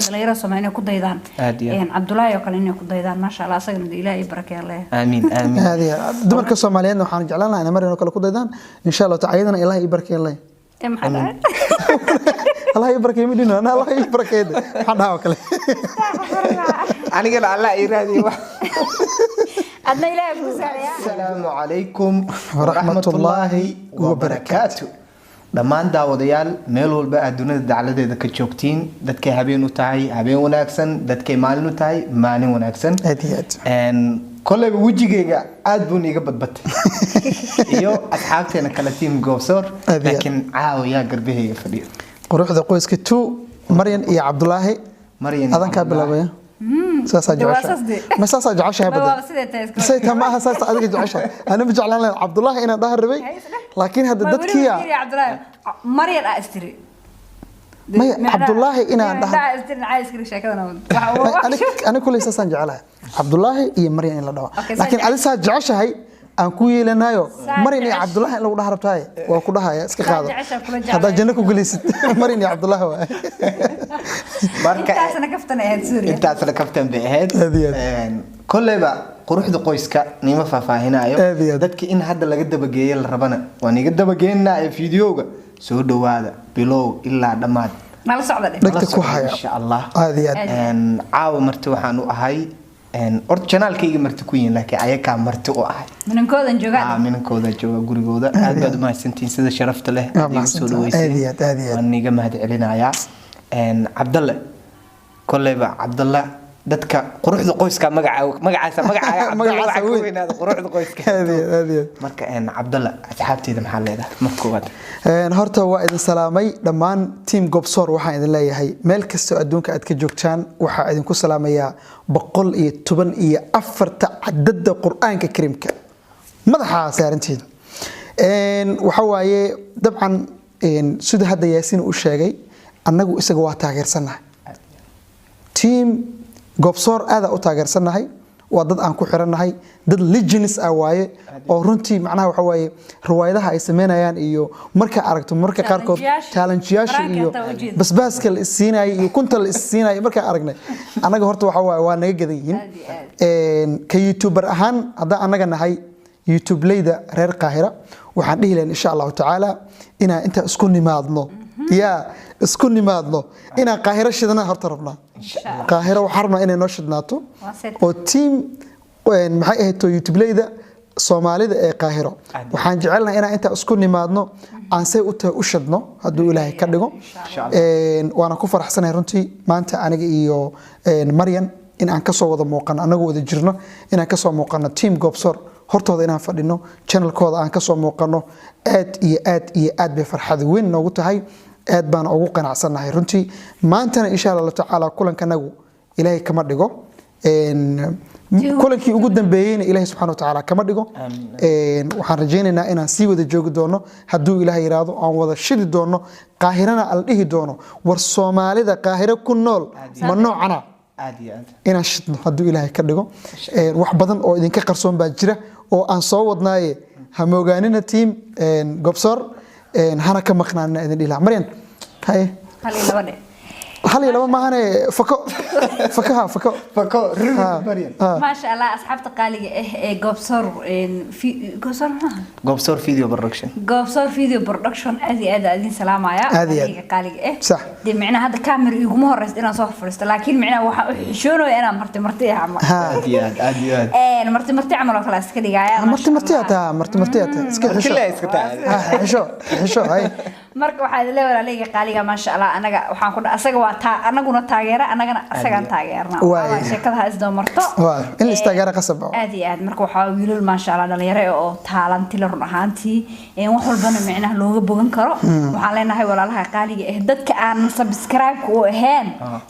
Dhalinyarada Soomaaliya inay ku daydaan. Aad iyo aad. Cabdulaahi oo kale inay ku daydaan, maasha Allah, asagana dee Ilaahay i barakeeya leeyahay. Aamiin, aamiin. Aad iyo aad. Dumarka Soomaaliyeedna waxaan jeclaan lahaa inay Maryan oo kale ku daydaan, insha Allah taala, ayadana Ilaah ii barakeeya leh. Ee, maxaa dhacay? Allah ii barakeeyo midhino, ana Allah ii barakeeyo maxaan dhahaa oo kale. Anigana Allah ii raadiyo wax. Adna Ilaahay ku saaraya. Asalaamu calaykum waraxmatullaahi wabarakaatu. Dhammaan daawadayaal meel walba aad dunida dacladeeda ka joogtiin, dadkay habeen u tahay habeen wanaagsan, dadkay maalin u tahay maalin wanaagsan. Aad iyo aad. Kolleyba wejigayga aad buu niiga badbatay iyo asxaabteena kale, team Goobsoor. Aad iyo aad. Laakiin caawa yaa garbahayga fadhiyo? Quruxda Qoyska 2, Maryan iyo Cabdulaahi. Maryan iyo Adan kaa Cabdulaahi. bilaabaya, saasaa Dee waa jeceshahay. saas dee. Ma saasaa jeceshahay? Ma Badan waa sidee tahay iska. Say taa ma aha, saas adiga jeceshahay. Ana ma jeclaan lahayn Cabdulaahi inaan dhaha rabay, Hay isdheh. laakiin hadda Ma weliba dadkiya fiiri Cabdulaahi, Maryan aa istiri. Maya, Cabdulaahi inaan dhaha. Dhaha istiri nacay iskiri sheekadana waxa Ani kuley saasaan jecelahay, Cabdulaahi iyo Maryan in la dhaho. Okay, saa Laakiin adi saa jeceshahay aan ku yeelanayo. Saa Maryan iyo Cabdulaahi in lagu dhaha rabtaaye, waa ku dhahaya, iska Saa qaado. jeceshaa kula jeclahay. Haddaa janno ku gelaysid, Maryan iyo Cabdulaahi waay. Marka Intaasna kaftan ahayd, Suuriya. Intaasna kaftan bay ahayd. Aad iyo aad. Kolleyba quruxda qoyska niima faahfaahinayo. Aad iyo aad. Dadka in hadda laga dabageeyo la rabana waan iga dabageynaa ee fiidiyowga soo dhawaada, bilow ilaa dhammaad. Nala socda dheh. Dhegta Nala ku socda, haya. Insha Allah. Aad iyo aad. Aad. Caawa marti waxaan u ahay, horta janaalkayga marti ku yihiin, laakiin ayakaa marti u ahay. Minankoodan joogaan. Minankooda jooga gurigooda. Aad baad umahadsantihiin sida sharafta leh Waa aad iigu soo mahadsantahay. dhaweyseen. Aad iyo aad, aad iyo aad. Waan iiga mahad celinayaa. Cabdalle, kolleyba Cabdalle dadka quruxda qoyska magaca magacaasa magacaaga Cabdalle Magacaasa waxaa ka weyn. weynaada quruxda qoyska. Aad iyo aad, aad iyo aad. Marka Cabdalle, asxaabteyda maxaa leedahay marka koowaad? Horta waa idin salaamay dhammaan team Gobsoor. Waxaan idin leeyahay meel kastoo adduunka aad ka joogtaan, waxaa idinku salaamayaa 114-ta cadada Qur-aanka Kariimka madaxa saarantihiin. Waxa waaye dabcan, sida hadda Yaasiin uu sheegay, annagu isaga waa taageersannahay. Team Gobsoor aada u taageersannahay, waa dad aan ku xirannahay, dad legends ah waaye, oo runtii macnaha waxa waaye riwaayadaha ay sameynayaan iyo marka aragto marka qaarkood Challenge-yaasha. Challenge-yaasha Prank iyo hataa ujeeda. Basbaaska la isiinaayo iyo kunta la isiinaayo markaan aragnay annaga, horta waxa waaye waa naga gadan yihiin. Aad iyo aad. Ka YouTuber ahaan, haddaan annaga nahay YouTubeleyda reer Qaahira, waxaan dhihi lahayn insha Allahu tacaala inaan intaa isku nimaadno, yaa isku nimaadno, inaan Qaahiro shidana horta rabnaa. Qaahiro waxaan rabnaa inay noo shidnaato. Waa set. Oo team maxay ahayd to YouTubeleyda Soomaalida ee Qaahiro, waxaan jecelnahay inaan intaa isku nimaadno, aan say u tahay u shidno, hadduu Ilaahay ka dhigo. Insha Allah. Waana ku faraxsanahay runtii maanta aniga iyo Maryan in aan kasoo wada muuqano, anagoo wada jirno, inaan kasoo muuqano team Goobsoor hortooda, inaan fadhino channelkooda, aan kasoo muuqano, aad iyo aad iyo aad bay farxad weyn noogu tahay. Aad baan ugu qanacsannahay runtii. Maantana insha Allahu tacaala kulankanagu Ilaahay kama dhigo kulankii ugu dambeeyeyna, Ilaahay subxaana wa tacaala kama dhigo. Waxaan rajaynaynaa inaan sii wada joogi doono hadduu Ilaah yiraahdo, aan wada shidi doono Qaahirana, al dhihi doono war Soomaalida Qaahiro ku nool ma noocana. Aad iyo aad. Inaan shidno hadduu Ilaahay ka dhigo. Wax badan oo idinka qarsoon baa jira oo aan soo wadnaaye, ha moogaanina team Gobsoor, hana ka maqnaanina idin dhihi lahaa. Maryan, haye. Hal iyo laba dhe. Hal iyo laba maahane, fako fakaha fako. Fako Maryan. Maasha Allah, asxaabta qaaliga ah ee Goobsoor, Goobsoor maaha? Goobsoor Video Production. Goobsoor Video Production, aad iyo aad aan idin salaamaya. Aad iyo aad. Adiga qaaliga ah. Sax. Dee micnaha hadda camera iguma horeysa inaan soo fadhiisto, laakiin micnaha waxaan u xishoonaya inaan marti marti ah camal. Aad iyo aad, aad iyo aad. Marti marti camal oo kale iska dhigaya. Marti marti ataa, marti marti ataa, iska xisho. Kile iska tahay. Ha, xisho xisho, hay. Marka waxaa idin leeyahay walaalayga qaaliga, maasha Allah, anaga waxaan ku asaga waa taa anaguna taageera, anagana asagaan taageerna. Waay. Waa sheekada ha isdaba marto. Waay, in la istaageera qasab ah. Aad iyo aad. Marka waxaa wiilal maasha Allah dhalinyaro ah oo taalanti la, run ahaantii wax walbana micnaha looga bogan karo. Waxaan leenahay walaalaha qaaliga ah, dadka aan subscribe-ka u ahayn,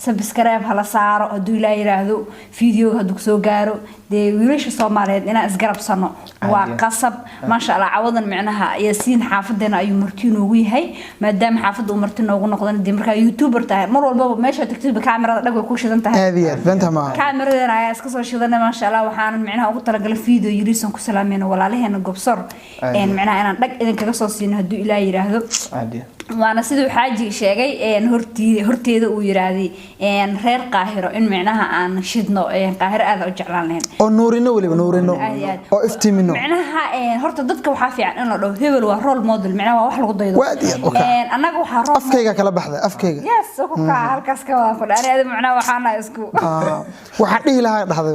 subscribe hala saaro hadduu Ilaa yiraahdo videoga hadduu kusoo gaaro. Dee wiilasha Soomaaliyeed inaan isgarabsano waa Aad iyo. qasab. Maasha Allah, cawadan micnaha Yaasiin xaafadeena ayuu marti noogu yahay. Maadaama xaafadda uu marti noogu noqdan, dee markaa YouTuber tahay, mar walbaba meesha tagtidba kaamirada dhag way ku shidan tahay. Aad iyo aad, beenta maaha. Kaamiradeena ayaa iska soo shidanay, maasha Allah. Waxaan micnaha ugu talagalay video yariisan ku salaamayno walaalaheena Gobsor, Aad iyo. Micnaha inaan dhag idinkaga soo siino hadduu Ilaah yiraahdo. Aad iyo. Waana siduu Xaaji sheegay, horteeda uu yiraahday, reer Qaahiro in micnaha aan shidno, Qaahiro aad u jeclaan lahayn. Oo nuurino, weliba nuurino. Aad iyo aad. Oo iftiimino. Micnaha, horta dadka waxaa fiican in la dhaho hebel waa role model, micnaha waa wax lagu daydo. Waa aad iyo aad, okay. Annaga waxaa role Afkayga kala baxda, afkayga. Yes, ku kaca halkaas ka wadan ku dhaani adiga, micnaha waxaana isku Ah, waxaan dhihi lahaa dhahday.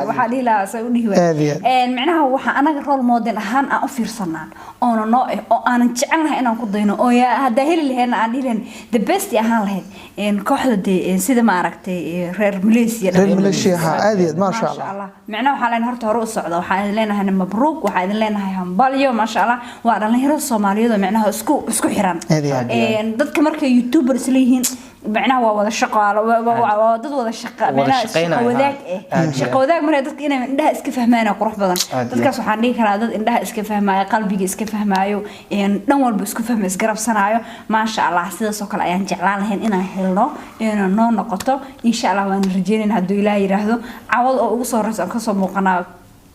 Waxaa dhihi lahaa say u dhihi waay. Aad iyo aad. Micnaha waxaa anaga role model ahaan aan u fiirsanaa oona noo eh oo aanan jecelnahay inaan ku dayno oo yaa haddaa heli laheydna aan dhihi lahayn the best ahaan lahayd, kooxda dee, sida ma aragtay, reer Malaysia. Reer Malaysia, ha, aad iyo aad, maasha Allah. Allah. Micnaha waxaa leenahay horta hore u socda, waxaa idin leenahay mabruuk, waxaa idin leenahay hambalyo, maasha Allah. Waa dhalinyaro Soomaaliyeed oo micnaha isku xiran. Aad iyo aad. Dadka markay youtuber isla yihiin, micnaha waa wada shaqaalo, waa dad wada shaqa Wada micnaha shaqo shaqeynaya, wadaag ha. eh. Aad iyo Shaqo wadaag marka dadka inay indhaha iska fahmaan oo qurux badan. Aad iyo Dadkaas waxaan dhihi karaa dad indhaha iska fahmaayo, qalbiga iska fahmaayo, dhan walba isku fahma, isgarabsanaayo, maasha Allah. Sidaas oo kale ayaan jeclaan lahayn inaan helno, inaan noo noqoto, insha Allah. Waan rajeynayna hadduu Ilaah yiraahdo cawad oo ugu soo horeysa aan kasoo muuqanaa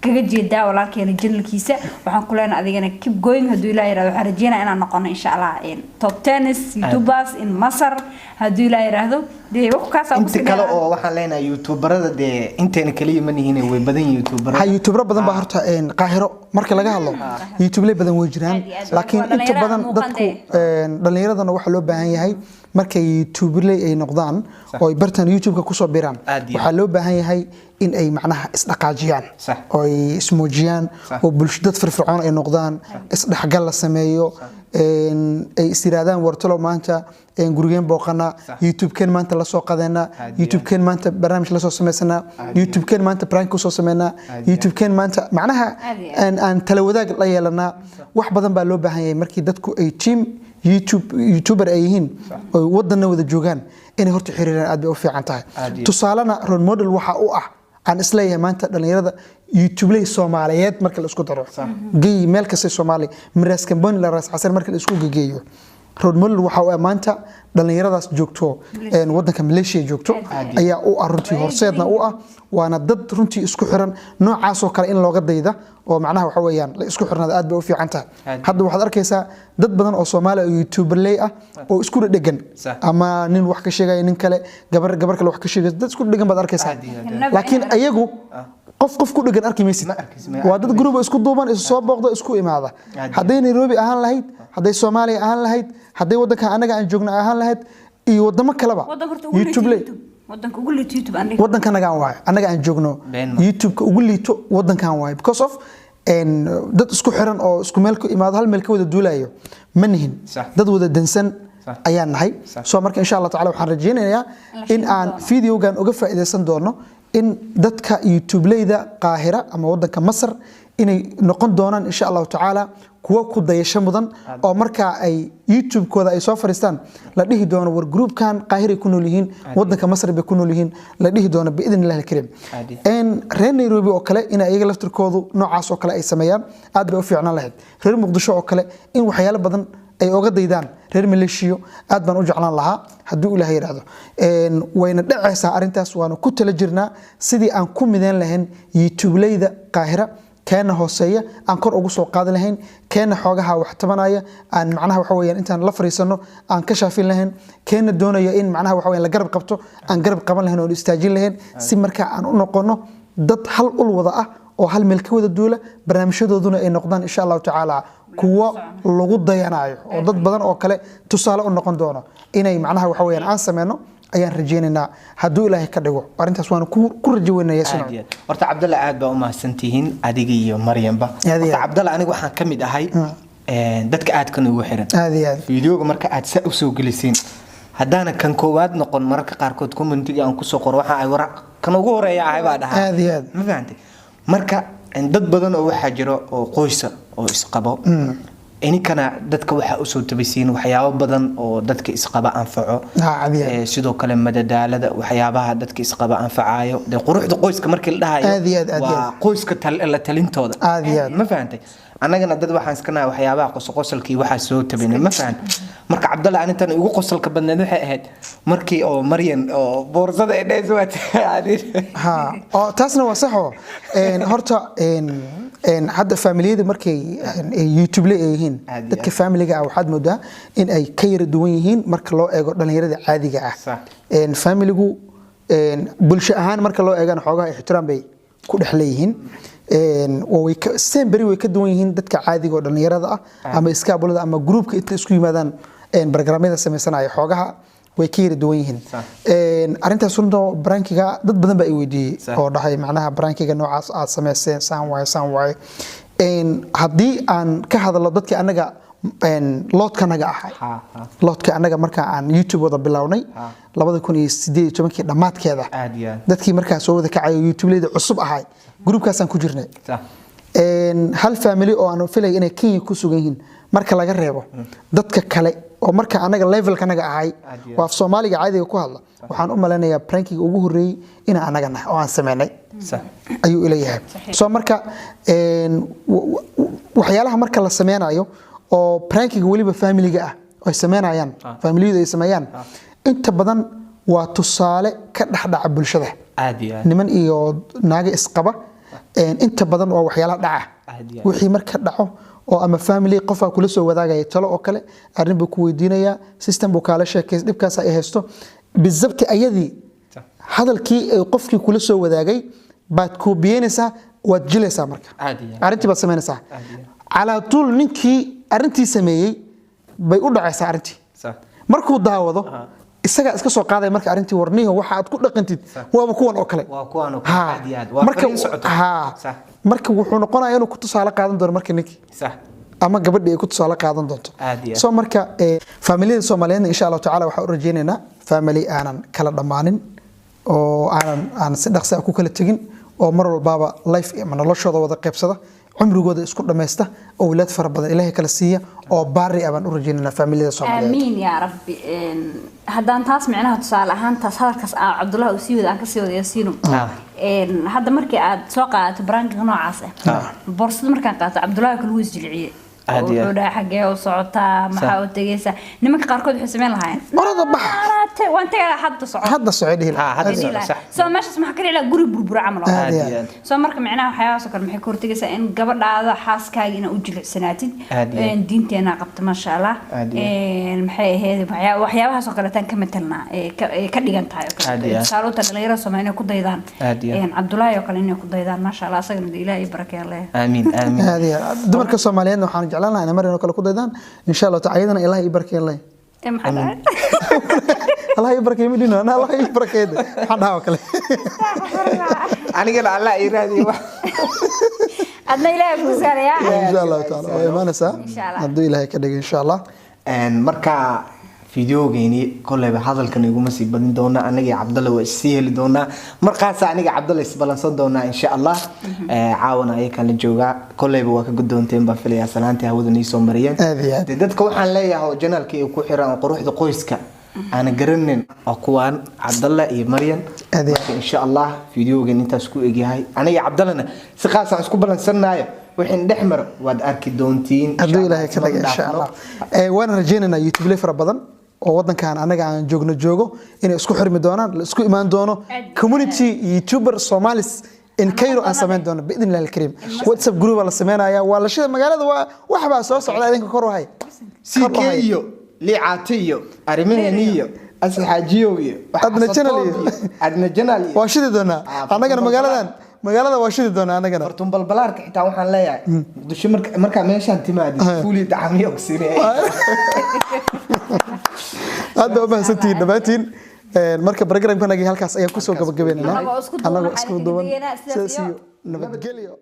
kaga jeedaa walaalkeena channelkiisa. Waxaan ku leenahay adigana keep going. Hadduu Ilaah yiraahdo waxaan rajeynaa inaan noqono, insha Allah, top 10 youtubers in Masar hadduu Ilaah yiraahdo. Dee wax kaas aan Inta kusii kale dheeraa. oo waxaan leenahay youtuberada dee inteena kaliya ma nihiin, way badan yihiin youtuberada. Ha, youtubero badan baa horta, Qaahiro marka laga hadlo youtubele badan way jiraan. Aad iyo aad. Laakiin Waa inta dhalinyaro badan muuqan dadku dee. Dhalinyaradana waxaa loo baahan yahay markay youtubele ay noqdaan oo ay bartaan youtube-ka kusoo biraan, Aad iyo aad. waxaa loo baahan yahay in ay macnaha isdhaqaajiyaan oo ay ismuujiyaan oo bulsho dad firfircoon ay noqdaan, isdhexgal la sameeyo, ay is yiraahdaan wartalo maanta, gurigeen booqana, youtube-keen maanta lasoo qadeena, Aad iyo aad. youtube-keen maanta barnaamij lasoo sameysanaa, Aad iyo youtube-keen maanta prank kusoo sameynaa, Aad iyo aad. youtube-keen maanta macnaha Aad iyo aad. aan tala wadaag la yeelanaa. Wax badan baa loo baahan yahay markii dadku ay team youtube youtuber ay yihiin oo wadanna wada joogaan, inay horta xiriiraan aad bay u fiican tahay. Aad iyo aad. Tusaalena role model waxa u ah aan isleeyahay maanta dhalinyarada youtubeley Soomaaliyeed marka la isku daro, gey meel kasta Soomaali miraas kamboni la raas xasan marka la isku gegeeyo, role model waxa uu ah maanta dhalinyaradaas joogto, wadanka Malaysia joogto ayaa u ah runtii horseedna u ah, waana dad runtii isku xiran. Noocaas oo kale in looga dayda oo macnaha waxa weeyaan la isku xirnaada aad bay u fiican tahay. Hadda waxaad arkaysaa dad badan oo Soomaali oo youtuberley ah oo isku dhedhegan, ama nin wax ka sheegaya nin kale, gabar gabar kale wax ka sheegaya, dad isku dhedhegan baad arkaysaa. Aad iyo aad. Laakiin ayagu qof qof ku dhegan arki maysid. Ma arkaysid, ma Waa dad group isku duuban, isu soo booqdo, isku imaada. Aad iyo Hadday Nairobi ahaan lahayd, hadday Soomaaliya ahaan lahayd, hadday wadanka anaga aan joogno ahaan lahayd iyo wadamo kaleba, Wadanka horta ugu liito youtube YouTube, wadanka ugu liito YouTube aan dhihi. Waddankanagaan waaye annaga aan joogno. Been ma. YouTube-ka ugu liito wadankan waaye because of dad isku xiran oo isku meel ku imaado, hal meel ka wada duulayo ma nihin. Dad wada dansan ayaan nahay. So marka insha Allah taala waxaan rajaynayaa La in sheegi aan doono. videogan uga faa'iidaysan doono in dadka youtubeleyda Qaahira ama wadanka Masar inay noqon doonaan insha Allahu tacaala kuwo ku dayasho mudan, oo markaa ay youtube-kooda ay soo fariistaan la dhihi doono war groupkan Qaahiray ku nool yihiin, wadanka Masar bay ku nool yihiin la dhihi doono biidn illahi alkariim. Aad iyo. Reer Nairobi oo kale in iyaga laftirkoodu noocaas oo kale ay sameeyaan aad bay u fiicnaan lahayd. Reer Muqdisho oo kale in waxyaalo badan ay oga daydaan reer Maleeshiyo aad baan u jeclaan lahaa haddii Ilaahay yidhaahdo. Wayna dhacaysaa arrintaas, waana ku tala jirnaa sidii aan ku mideyn lahayn youtubeleyda Qaahira, keena hooseeya aan kor ugu soo qaadi lahayn, keena xoogaha wax tabanaya aan macnaha waxa weeyaan intaan la fariisano aan ka shaafin lahayn, keena doonaya in macnaha waxa weeyaan la garab qabto aan garab qaban lahayn oon istaajin lahayn, si markaa aan u noqono dad hal ul wada ah oo hal meel ka wada duula, barnaamijyadooduna ay noqdaan insha Allahu tacaala kuwo lagu dayanayo oo dad badan oo kale tusaale u noqon doono. Inay macnaha waxa weeyaan aan sameyno ayaan rajaynaynaa hadduu Ilaahay ka dhigo arrintaas, waana ku rajo weynayaa Aad sino. iyo aad. Horta Cabdalla, aad baa u mahadsantihiin adiga iyo Maryamba. Aad iyo Horta aad. Cabdalla, aniga waxaan ka mid ahay dadka aadkan ugu xiran Aad iyo aad. Fiidiyoga marka aad saa usoo gelisiin, haddaana kan koowaad noqon, mararka qaarkood commentiga aan kusoo qoro waxa ay war kan ugu horeeya ahay baa dhahaa. Aad iyo aad. Ma fahantay? Marka dad badan oo waxaa jiro oo qoysa oo isqabo, ininkana dadka waxaa usoo tabisiin waxyaabo badan oo dadka isqaba anfaco. Aad iyo aad. Sidoo kale madadaalada, waxyaabaha dadka isqaba anfacayo dee, quruxda qoyska markii la dhahayo, Aad iyo aad, aad iyo waa aad. qoyska la talintooda. Aad iyo aad. Ma fahantay? Annagana dad waxaan iska nahay waxyaabaha qosoqosolkii waxaa soo tabinay, ma fahantay? Marka Cabdalla, anintan igu qosolka badneed waxay ahayd markii oo Maryan oo boorsada ay dhehayso waa. Ha, oo taasna waa sax oo horta hadda familiyada markay ay YouTube le ay yihiin, Aad iyo dadka aad. familiga ah waxaad moodaa in ay ka yara duwan yihiin marka loo eego dhalinyarada caadiga ah. Familigu bulsho ahaan marka loo eegana xoogaha ixtiraam bay ku dhex leeyihiin. Oo way same beri way ka duwan yihiin dadka caadiga oo dhalinyarada ah ama iskaabulada ama groupka inta isku yimaadaan barnaamijyada sameysanaya, xoogaha way ka yara duwan yihiin. Arrintaas runta prankiga dad badan baa i weydiiyey oo dhahay macnaha prankiga noocaas aad samayseen saan waaye, saan waaye. Haddii aan ka hadalo dadkii anaga loodkanaga ahay, Ha, ha. loodka anaga marka aan YouTube wada bilownay 2018-kii dhammaadkeeda, Aad iyo aad. dadkii markaa soo wada kacayo YouTube-leyda cusub ahay, groupkaasaan ku jirnay. Hal family oo aan filay inay Kenya ku sugan yihiin marka laga reebo, dadka kale oo marka anaga levelkanaga ahay Aad iyo aad. oo af Soomaaliga caadiga ku hadla, waxaan u malaynayaa prankiga ugu horreeyey inaan anaga nahay oo aan sameynay ayuu ila yahay. So marka waxyaalaha marka la sameynayo oo prankiga weliba familiga ah ay sameynayaan, familiyadu ay sameeyaan, inta badan waa tusaale ka dhexdhaca bulshada. Aad iyo aad. Niman iyo naago isqaba inta badan waa waxyaalaha dhaca. Aad iyo aad. Wixii marka dhaco oo ama family qofaa kula soo wadaagaya talo oo kale, arrin buu ku weydiinayaa, system buu kaala sheekay, dhibkaas ay haysto bizabti ayadii, hadalkii ay qofkii kula soo wadaagay baad koobiyeynaysaa, waad jilaysaa marka. Aad iyo aad. Arrintii baad samaynaysaa. Aad iyo aad. Calaa tuul ninkii arrintii sameeyey bay u dhacaysaa arrintii. Markuu daawado isagaa iska soo qaadaya marka arrintii, warniho waxa aad ku dhaqantid waaba kuwan oo kale. Waa kuwan oo kale, aad iyo aad. Waa marka fariin socoto. Marka wuxuu noqonayaa inuu ku tusaale qaadan doono marka ninkii ama gabadhii ay ku tusaale qaadan doonto. Aad iyo aad. So marka faamiliyada Soomaaliyeedna insha Allahu tacaala waxaan u rajaynaynaa family aanan kala dhammaanin oo aanan aan si dhaqsi ah ku kala tegin, oo mar walbaaba life ama noloshooda wada qaybsada, cumrigooda isku dhammaysta, owlaad fara badan Ilaahay kala siiya oo baari ah baan u rajaynaynaa faamiliyada Soomaaliyeed. Aamiin yaa rabbi. Haddaan taas micnaha tusaale ahaan taas hadalkaas aan Cabdullahi uu sii wada aan kasii wada Yaasiino. Hadda markii aad soo qaadato prankiga noocaas ah, boorsada markaan qaato, Cabdullahi kale wuu isjilciyey. Aad iyo aad. Wuxuu dhahay, xagee u socotaa, maxaa u tegaysaa? Nimanka qaarkood waxay sameyn lahaayeen, Orada bax. Waan tegaa, hadda soco. Hadda soco dhihi. Ha, hadda Dhihi soco, lahaa. sax. Soo meeshaas maxaa ka dhici lahaa? Guri burbura camal oo Aad Aad iyo iyo aad. aad. Soo marka micnaha waxyaabahaas oo kale maxay ka hortegaysaa in gabadhaada xaaskaaga inaa u jilicsanaatid. Aad iyo aad. Diinteena qabta, maasha Allah. Aad iyo aad. Maxay ahayd waxyaabahaas oo kaleetaan ka matelnaa ee ka dhigan tahay oo kale. Aad iyo aad. Tusaale u tahay dhalinyarada Soomaaliya inay ku daydaan. Aad iyo aad. Cabdullaahi oo kale inay ku daydaan, maasha Allah, asagana dee Ilaahay ii barakeeya leeyahay. Aamiin, aamiin. Aad iyo aad. Dumarka Soomaaliyeedna waxaan jeclaan lahaa inay mar inoo kale ku daydaan insha Allah taala, ayadana Ilaah ii barakeeya leh. Ee, maxaa dhacay? Allah ii barakeeyo midhino ana Allah ii barakeeyo maxaan dhahaa oo kale. Anigana Allah ii raadiyo wax. Adna Ilaahay ku saarayaa. Insha Allah taala waa imaanaysaa Insha Allah. hadduu Ilaahay ka dhigo insha Allah. Marka fideogeeni kolleyba hadalkan iguma sii badin doona, aniga iyo Cabdalle waa issii heli doonaa, markaasa aniga Cabdalle isbalansan doonaa insha Allah. Caawana ayakaan la joogaa, kolleyba waa ka gudoonteen baan filayaa salaantii hawada nii soo mariyeen. Aad iyo aad. Dee dadka waxaan leeyahay oo channelka ay ku xiran oo quruxda qoyska aana garanin oo kuwaan Cabdalle iyo Maryan. Aad iyo aad. Marka insha Allah fideogan intaas ku egyahay, aniga Cabdallena si qaasaan isku balansanaayo, wixii dhex maro waad arki doontiin. Hadduu Ilaahay ka dhigo insha Allah. Waan rajaynaynaa YouTube fara badan oo wadankan anaga aan joogno joogo inay isku xirmi doonaan, la isku imaan doono, community YouTuber Somalis in Cairo aan samayn doono biidni Illahi alkariim. WhatsApp group la sameynaya, waa la shida magaalada, waa wax baa soo socda, idinka kor u hay. CK iyo liicaate iyo arrimaheeni iyo Asal Xaajiyow iyo Adna Channel iyo- Adna Channel iyo waa shidi doonaa. Ah, annagana magaaladan, magaalada waa shidi doonaa annagana. Fartuun Balbalaarka xitaa waxaan leeyahay Muqdisho markaa meeshaan timaadi fuuli dacamiyo ku siinaya. Aad baa u mahadsantihiin dhammaantiin. Marka barnaamijkanagii halkaas ayaan kusoo gabagabaynaynaa. Annagoo isku duuban, Annagoo waxaan isku idinkaga duuban. tegaynaa sidaas Sidaas iyo iyo nabadgelyo.